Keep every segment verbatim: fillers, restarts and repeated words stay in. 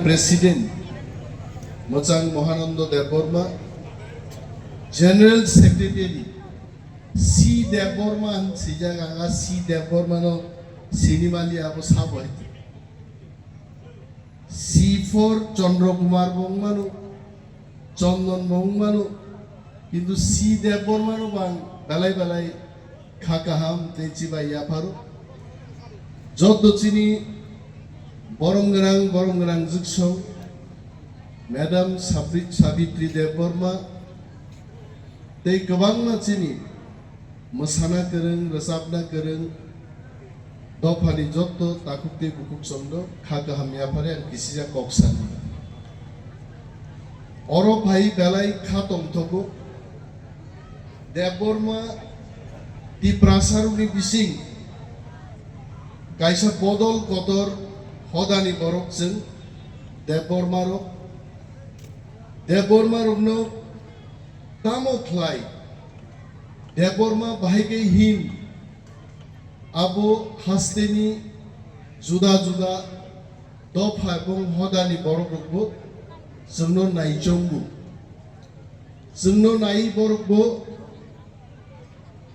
President Mwchang Mohanando Debbarma, General Secretary C Debbarma, ang sijak ang a C Debbarma no sinimali abo sabo hai. C four Chandra Kumar bo wng mano, Chandan bo wng mano, kintu C Debbarma no bang belai belai kha kaham tei chibai yapharo. Joto chini borom gwnang, borom gwnang jwksong, Madam Sabri-, Sabitri Debbarma, tei kwbangma chini mwsana kwrwng, rwchapna kwrwng, dophani jotto takhuk tei bukhuk chwngno kha kaham yaphare ang kisijak kok sani. Oro phai belai kha tongthogo. Debbarma Tiprasarokni bising kaisa bodol kotor hodani borok chwng Debbarmarok. Debbarmarokno tamo khlai Debbarma bahai khe hin abo hasteni juda juda dopha ebong hodani borok rokbo chwngno naichongo. Chwngno nai borokbo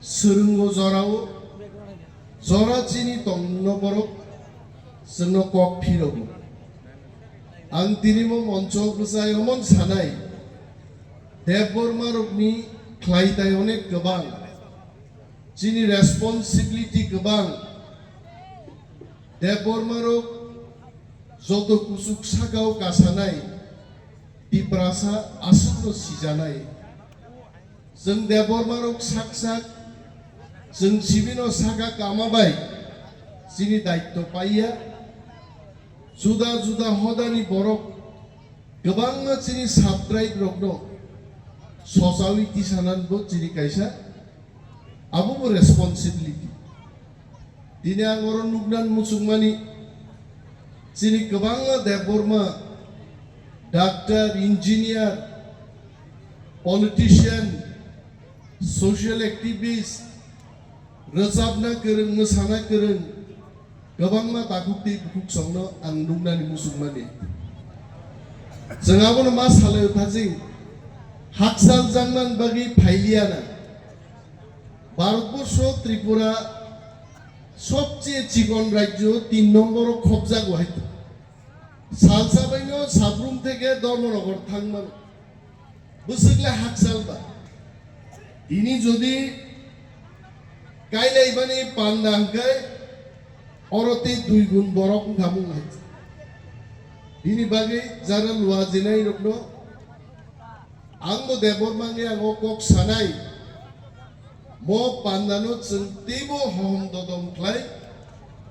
swrwngo jorao, jora chini tongmungno borok chwngno kok phirogo. Ang tini mo moncho bwsai omon sanai, Debbarmarokni khlaitai onek kwbang, chini responsibility kwbang. Debbarmarok joto kuchuk sakao kasanai, Tiprasa aswkno sijanai. Chwng Debbarmarok sak sak, chwng sibino saka kama bai chini daitto paiya. Juda juda hodani borok kwbangma chini sub-tribe rokno sochawi tisananbo chini kaisa abo bo responsibility. Tini ang oro nuknan muchungmani chini kwbangma Debbarma, doctor, engineer, politician, social activist, rwchapna kwrwng, mwsana kwrwng, kwbangma takhuk tei bukhuk songno ang nuknani muchungmani. Chwng abono ma salai thajing, hakchal jangnan bagwi phailiya na. Bharatborsho Tripura sobcheye chikon rajyo tin nomboro khobjago hai. Salsa baino Sabrum theke Dharmanagar thangmano. Bwswk le hakchal ba. Tini jodi kailaibani panda hwnkhe oro tei dui gun borok wngkha mung hai. Bini bagwi jara lua jinai rokno ang bo Debbarma wngwi ang o kok sanai. Mo pandano chwng teibo hohom dodom khlai,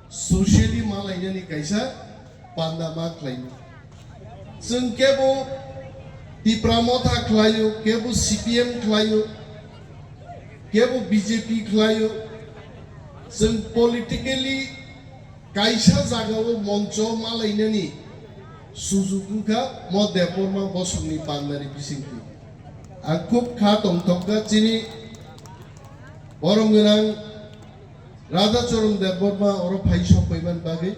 socially ma lainani kaisa panda ma khlainai. Chwng kebo Tipra Motha khlaio, kebo C P M khlaio, kebo B J P khlaio. Chwng politically kaisa jagao moncho ma lainani sujuk wngkha mo Debbarma bosongni pandani bisingtwi. Ang khub kha tongthokha chini borom gwnang Radhacharan Debbarma oro phai sokphaimani bagwi.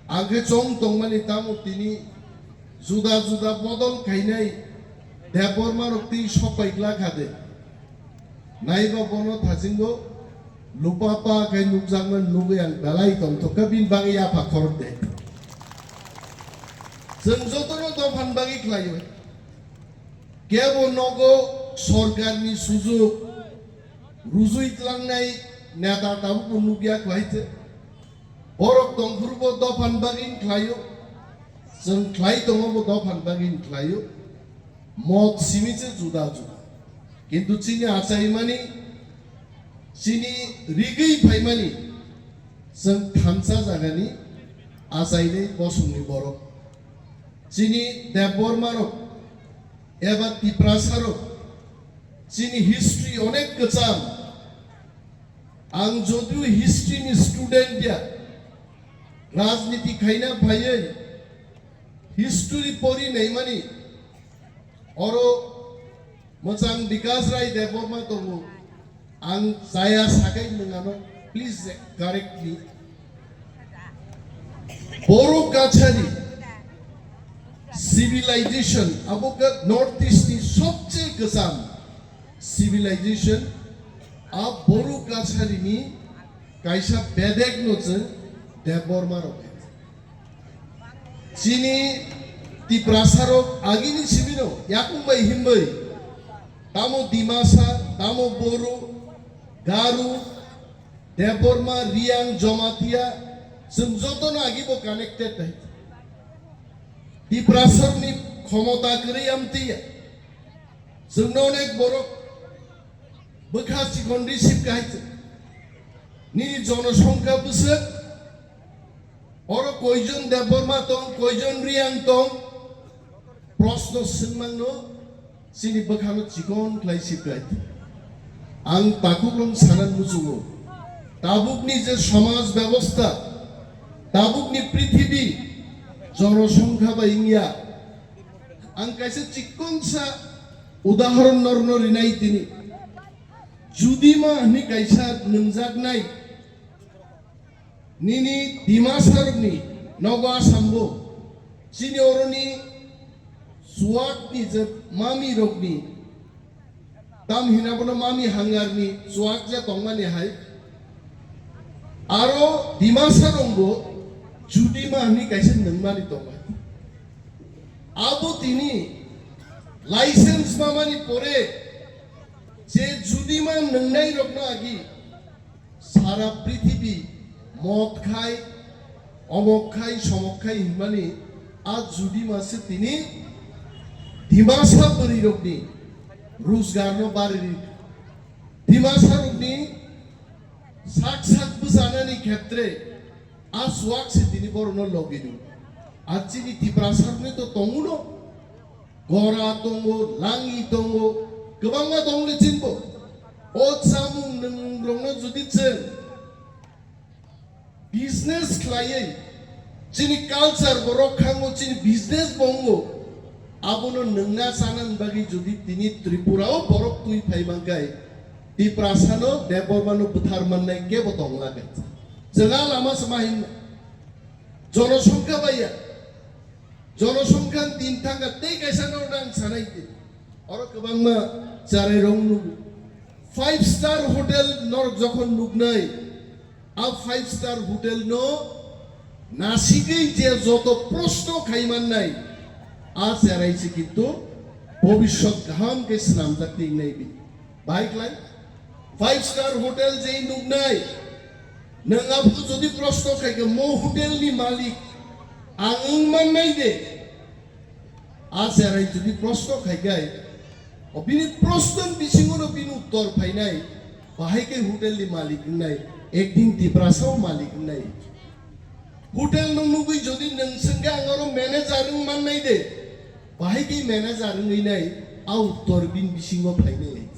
Ang khe chong tongmani tamo tini juda juda bodol khainai Debbarma rok twi sokpai glak ha de. Naiba bono thasingo lupa pa khe nukjakmani nugwi ang belai tongthokha, bini bagwi yapha khorok de. Chwng jotono dophani bagwi khlaio. Kebo nogo sorkarni sujuk rujui tlangnai neta tabukbo nukya khlai se. Borok tongphuru bo dophani bagwi khlaio, chwng khlai tongo bo dophani bagwi khlaio. Mot simi se juda juda. Kintu chini achaimani, chini rigwi phaimani, chwng thansa jagani achainai bosongni borok. Chini Debbarma rok eba Tiprasa rok, chini history onek kwcham. Ang jodio history ni student ya, rajniti khaina phaiwi history pori naimani, oro Mwchang Bikash Rai Debbarma tongo. Ang chaya sakai nwng ano, please correct me. Borok Kachari, Civilization, abo khe North East ni sobse kwcham civilization, a Boru Kacharini kaisa bedek no chwng Debbarma rok. Chini Tiprasa rok agini simi no yakung bai himbai, tamo Dimasa, tamo Boru, Garu, Debbarma, Riang, Jomatia, chwng joto no agi bo connected hai. Tiprasarni khomota kwrwi amtwi ya. Chwngno onek borok bwkha chikon receive kahai chwng. Nini jonosongkha bwswk, oro koijon Debbarma tong, koijon Riang tong, proshno swngmangno chini bwkhano chikon khlai siklai. Ang takhuk rong sanan muchungo. Tabukni je samaj bebosta, tabukni prithibi, jonosongkha bai wngya. Ang kaisa chikonsa udahoron norno rinai tini. Judima hwnwi kaisa nwngjaknai nini Dimasarokni nogo Asambo, chini oroni Suakni je mamirokni, tam hina bono mami hangarni Suak je tongmani hai, aro Dimasa rongbo Judima hwnwi kaisa nwngmani tongmani. Abo tini license mamani pore je Judima nwngnairokno agi sara prithibi mot khai, omok khai, somok khai hinmani a Judima se tini Dimasa bwrwirokni rojgarno bariri. Dimasarokni sak sak bwchanani khetre a Suak se tini borokno logi rw. A chini Tiprasarokni to tongo no, gora tongo, langi tongo, kwbangma tongo le chinbo. O chamung nwng rokno jodi chwng business khlaiwi chini culture bo rok khango, chini business bo wngo, abono nwngna chanani bagwi jodi tini Tripura o borok twi phai mankhai, Tiprasano Debbarmano bwthar mannai kebo tongla khe. Chwng a lama se ma hin jonosongkha bai ya. Jonosongkha tin thangkha tei kaisa no nang sanai di. Oro kwbangma charai rong nugo. Five star hotel norok jokhon nuknai, a five star hotel no nasigwi je joto proshno khai mannai, a cherai se kintu bhobishyot kaham khe swnamjak tingnai bi. Bahai klai, five star hotel je nuknai, nwng abo jodi proshno khai khe mo hotel ni malik ang wng mannai de? A cherai jodi proshno khai khe, o bini proshno ni bisingo no bini uttor phainai, bahai khe hotel ni malik wngnai, ekdin Tiprasa o malik wngnai. Hotel no nugwi jodi nwng swngkhe ang oro manager wng mannai de, bahai khe manager wngwi nai, a uttor bini bisingo phainai.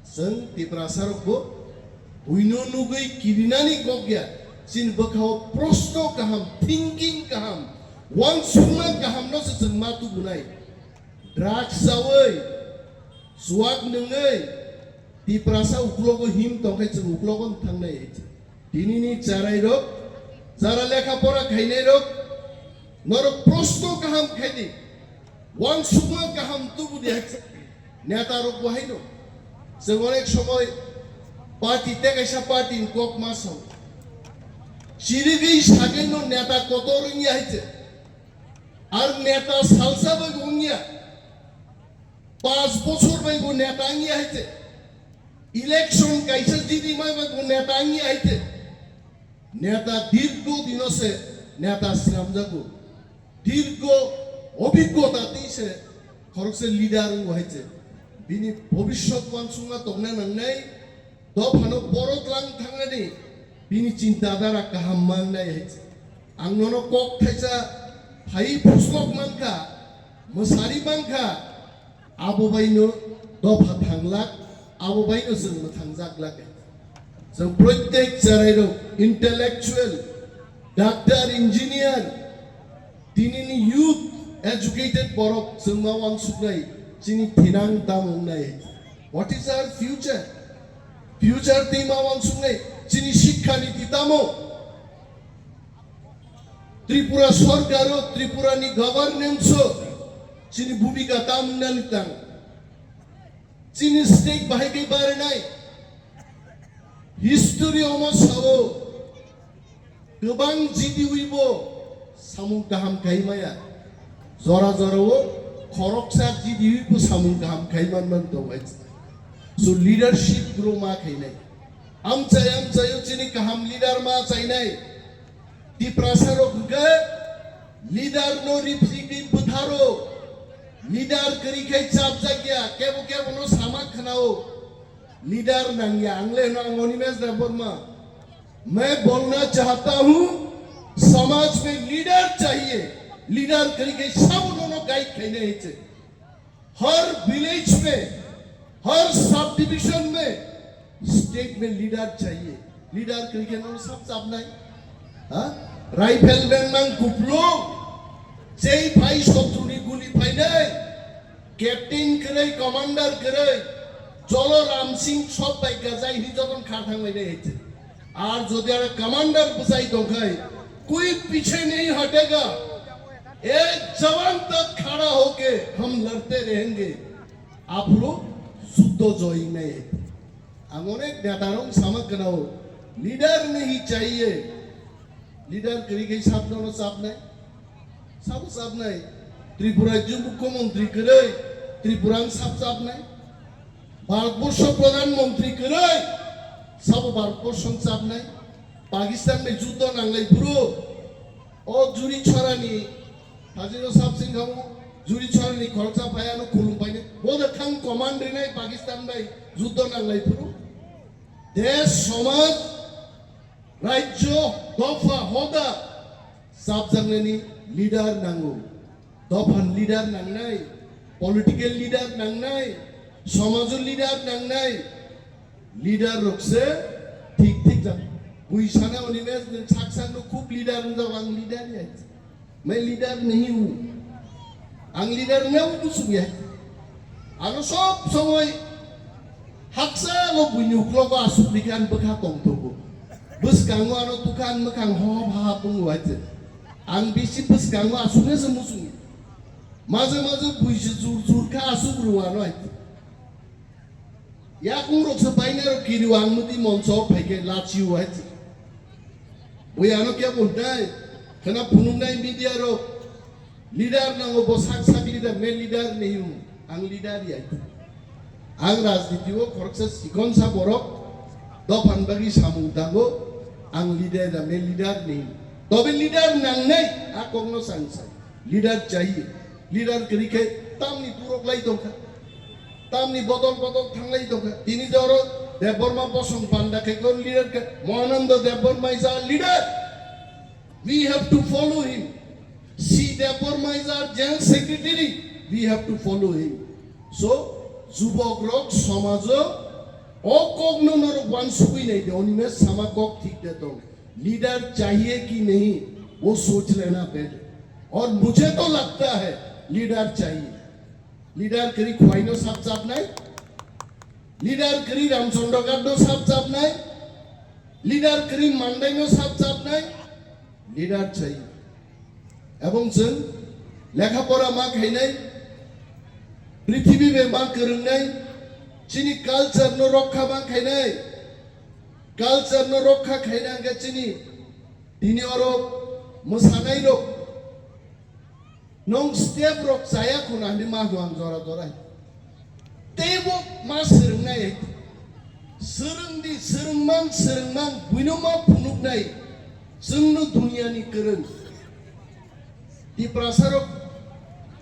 Chwng Tiprasa rok bo buino nugwi kirinani kok ya, chini bwkhao proshno kaham, thinking kaham, uansukma kaham no se chwng ma tubunai. Drugs chawi, chuak nwngwi, Tiprasa uklogo him tongkhe chwng uklogo thangnai. Tinini charai rok, jara lekha pora khainai rok, norok proshno kaham khaidi, uansukma kaham tubudi hai. Neta rok bo haino, chwng onek somoi party tei kaisa party ni kok ma sao. Chirigwi sagwi no neta kotor wngya hai se. Ar neta salsa bai bo wngya. Panch bochor bai bo neta wngya hai se. Election kaisa jidi mai bai bo neta wngya hai se. Neta dirgo dino se neta swnamjago. Dirgo obiggota tei se khoroksa leader wngbo hai se. Bini bhobishyot uansukma tongna nangnai, dophano borok lang thangnani bini chinta dhara kaham mangnai hai se. Ang nono kok thaisa phai phuslok mankha, mwsari mankha, abo baino dopha thanglak, abo baino chwng mwthangjaklak. Chwng protek cherairok, intellectual, doctor, engineer, tinini youth, educated borok chwng ma uansuknai, chini thinang tamo wngnai. What is our future? Future tei ma uansuknai, chini sikha niti tamo? Tripura sorkar o, Tripura ni governance o Chini bhumika tam wngnani tang. Chini state bahai khe barinai. History omo sao. Kwbang G D U bo samung kaham khai maya. Jora jora o khoroksa G D U bo samung kaham khai man man tongo. So leadership grow ma khainai. Amchai amchai o chini kaham leader ma chainai. Tiprasa rok hwnkhe leader no ripri bwtharo. Leader kwrwi khai chapjakya, kebo kebo no sama khwnao. Leader nangya, ang le hwno ang Animesh Debbarma. मैं बोलना चाहता हूँ, समाज में लीडर चाहिए। लीडर करके सब उन्होंने गाइड करने हैं। हर विलेज में, हर सब डिवीजन में, स्टेट में लीडर चाहिए। लीडर करके उन्होंने सब चाप नहीं। हाँ? Rifleman mang kuplo, jei phai sotruni guli phainai, captain kwrwi, commander kwrwi, Jolo Ram Singh sob bai gajai hi joton kha thanglainai hai. Ar jodi aro commander bwsai tongkhai, koi piche nahi hatega, ek jawan tak khada hoke hum ladte rahenge, aphuru juddo joinai. Ang onek netarok sama kwnao, leader nahi chahiye, leader kwrwi khai sabno no chapnai, sabo chapnai, Tripura rajyo mukhyamantri kwrwi, Tripura ang sab chapnai. Bharatborsho Pradhan Mantri kwrwi, sabo Bharatborsho chapnai. Pakistan bai juddo nanglai phuru, o Juri Chorani, Hajiro Sab Singh khamu, Juri Chorani khoroksa phai ano khulum painai. Bo da thang command rinai Pakistan bai juddo nanglai phuru. Desh, somaj, rajyo, dopha, hoda, chapjaknani leader nango. Dophan leader nangnai, political leader nangnai, somajo leader nangnai, leader rok se thik thik jak. Bui sana Animesh nwng sak sak no khub leader wng jak, ang leader ya. Main leader nahi hu. Ang leader ne hu busuk ya. Ano sob somoi haksa lo buini uklogo asuk dikhe ang bwkha tong tongo. Bwskango ano tukha ang mwkhang ho ha ha tongo hai se. Ang bisi bwskango asuknai se muchungya. Maje maje buisi jur jur kha asuk rwano hai. Yakung rok se bainai rok kiri wang muti monso phai khe lachi wai. Bui ano kya bonai khana phunuknai media rok leader nango bo sak sak leader me leader nahi hu ang leader ya. Ang rajniti o khoroksa sikon sa borok dophan bagwi samung tango ang leader da me leader nahi. Tobe leader nangnai a kokno sang sang leader chahiye. Leader kwrwi khe tamni turok lai tongkha. Tamni bodol bodol thanglai tongkha. Tini joro Debbarma bosong panda khe kon leader khe Mahananda Debbarma is a leader. We have to follow him. C Debbarma is our general secretary. We have to follow him. So, jubok rok somajo o kokno norok wansugwi nai de, Animesh sama kok thik de tong. Leader chahiye ki nahi, wo soch lena pehle. Aur mujhe to lagta hai, leader chahiye. Leader kwrwi Khwai no sap chapnai, leader kwrwi Ramchandra Ghat no sap chapnai, leader kwrwi Mandai no sap chapnai, leader chahiye. Ebong chwng lekha pora ma khainai, prithibi bai ma kwrwngnai, chini culture no rokha ma khainai, culture no rokha khaina hwnkhe chini tini oro mwsanai rok. Nwng step rok chaya khuna hinwi ma hwn jora jora. Teibo ma swrwngnai. Swrwngdi, swrwngmang, swrwngmang, buino ma phunuknai. Chwngno duniani kwrwng. Tiprasa rok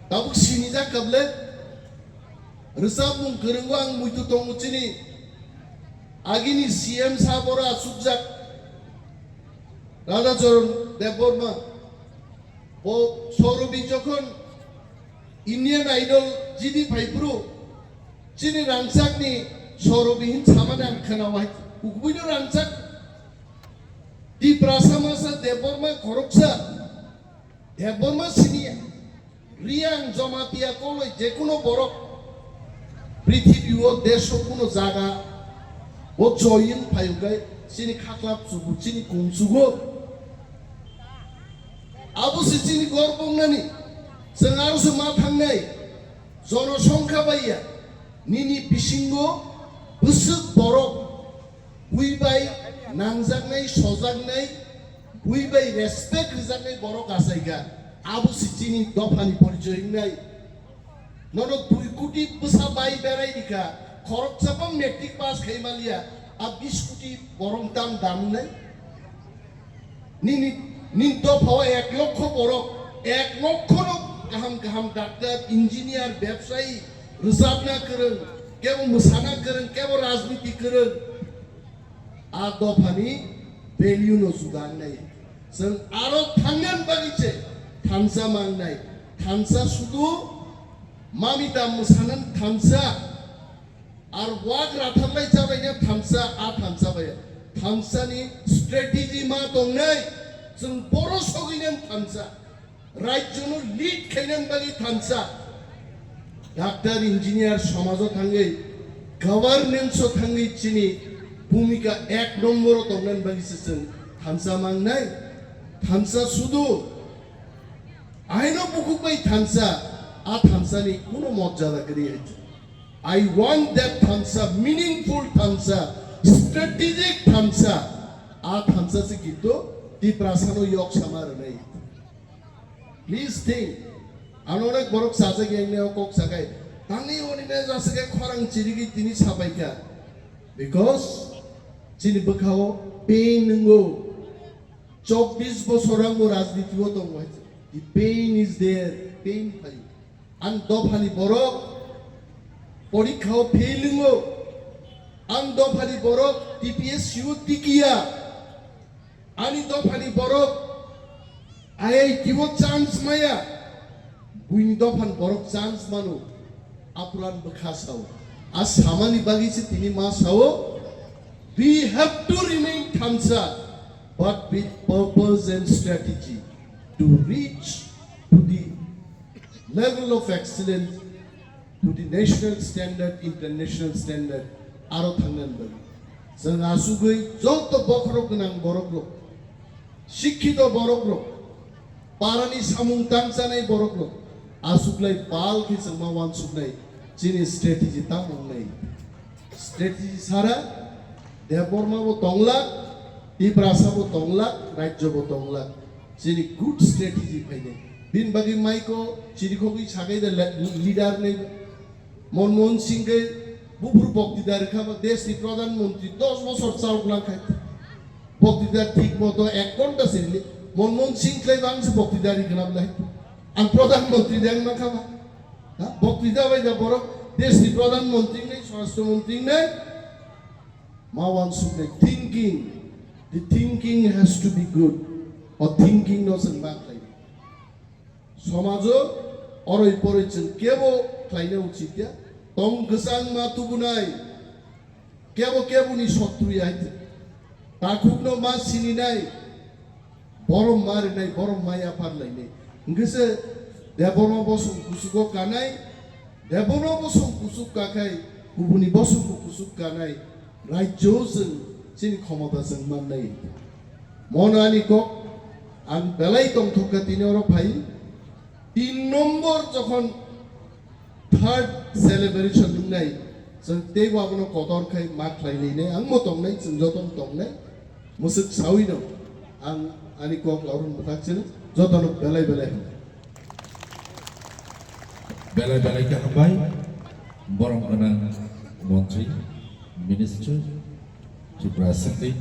tabuk sinijak kable. Rwchapmung kwrwngo ang muitu tongo chini. Agini C M sa boro achukjak. Radhacharan Debbarma. Bo Saurabi jokhon Indian Idol jidi phaiphuru, chini rangchakni Saurabi hin samani ang khwnawai. Ukbwino rangchak Tiprasa masa Debbarma khoroksa. Debbarma sini Riang Jamatia koloi jekuno borok prithibi o desho kuno jaga o join phaiyokai chini khaklap chugo, chini kung chugo. Abo se chini gorbong nani. Chwng aro se ma thangnai, jonosongkha bai ya, nini bisingo bwswk borok bui bai nangjaknai, sojaknai, bui bai respect rwjaknai borok achaikha, abo se chini dophani porichoi wngnai. Nono dui koti bwsa bai berai rikha, khoroksa bo matric pass khai maliya, a bis koti borok dam dam wngnai. Nini, nini dophao ek lokho borok, ek lokho no kaham kaham doctor, engineer, bebsayi, rwchapna kwrwng, kebo mwsana kwrwng, kebo rajniti kwrwng. A dophani value no juda wngnai. Chwng aro thangnani bagwi se thansa mangnai. Thansa sudu mamita mwsanani thansa. Ar wak ratharlai chabaina thansa, a thansa bai. Thansani strategy ma tongnai. Chwng boro sogwinani thansa. Rajyono lead khainani bagwi thansa. Doctor, engineer somajo thangwi, governance o thangwi chini bhumika ek nomboro tongnani bagwi se chwng thansa mangnai. Thansa sudu aino bukhuk bai thansa, a thansani kuno mojjala kwrwi hai. I want that thansa, meaningful thansa, strategic thansa. A thansa se kintu Tiprasano yok sama rwnai. Please think. Ano onek borok sajak yang neo kok sakai. Tangni oni me jasa ke khorang chirigi tini sabaika. Because chini bwkhao pain nungo. Chobbish bosor ang bo rajniti o tongo hai. The pain is there. Pain phai. Ang dophani borok porikha o fail nungo. Ang dophani borok T P S C o tikiya. Ani dophani borok I I T o chance maya. Buini dophani borok chance mano. Apuran bwkha sao. A samani bagwi se tini ma sao. We have to remain thansa, but with purpose and strategy to reach to the level of excellence, to the national standard, international standard, aro thangnani bagwi. Chwng asugwi joto bokhorok gwnang borokrok, sikhito borokrok, parani samung tangchanai borokrok, asuklai pal khe chwngma wansuknai chini strategy tamo wngnai. Strategy sara Debbarma bo tonglak, Tiprasa bo tonglak, rajyo bo tonglak. Chini good strategy phainai. Bini bagwi maiko chirikhogwi sakai da le-, leader ni Manmohan Singh khe buphuru boktidar kha ba desh ni pradhan mantri dos bosor chal glang khai. Boktidar thik moto ek ghonta se rili. Manmohan Singh khlai bang se boktidar rikna blai. Ang pradhan mantri deng ma kha ba. Ha? Boktidar bai da borok desh ni pradhan mantri nei, swarashtra mantri nei. Ma wansuknai thinking, the thinking has to be good. O thinking no chwng ma khlai. Somajo oroi poroi chwng kebo khlaina uchit ya. Tong kwchang ma tubunai, kebo keboni sotru ya hai. Takhukno ma sininai. Borom ma rinai, borom ma yaphar lainai. Hwnkhe se Debbarma bosong kuchugo kanai, Debbarma bosong kuchuk kakhai, kubuni bosongbo kuchuk kanai, rajyo chwng chini khomota chwng mannai. Mono ani kok ang belai tongthokha tini oro phai. Tin nombor jokhon third celebration wngnai, chwng teibo abono kotor khai ma khlai lainai, ang bo tongnai, chwng jotono tongnai, mwswk saui no ang ani kok laurun bwthak chini jotono belai belai hambai. Belai belai khe hambai, borom gwnang montri, minister, Tripura Assembly,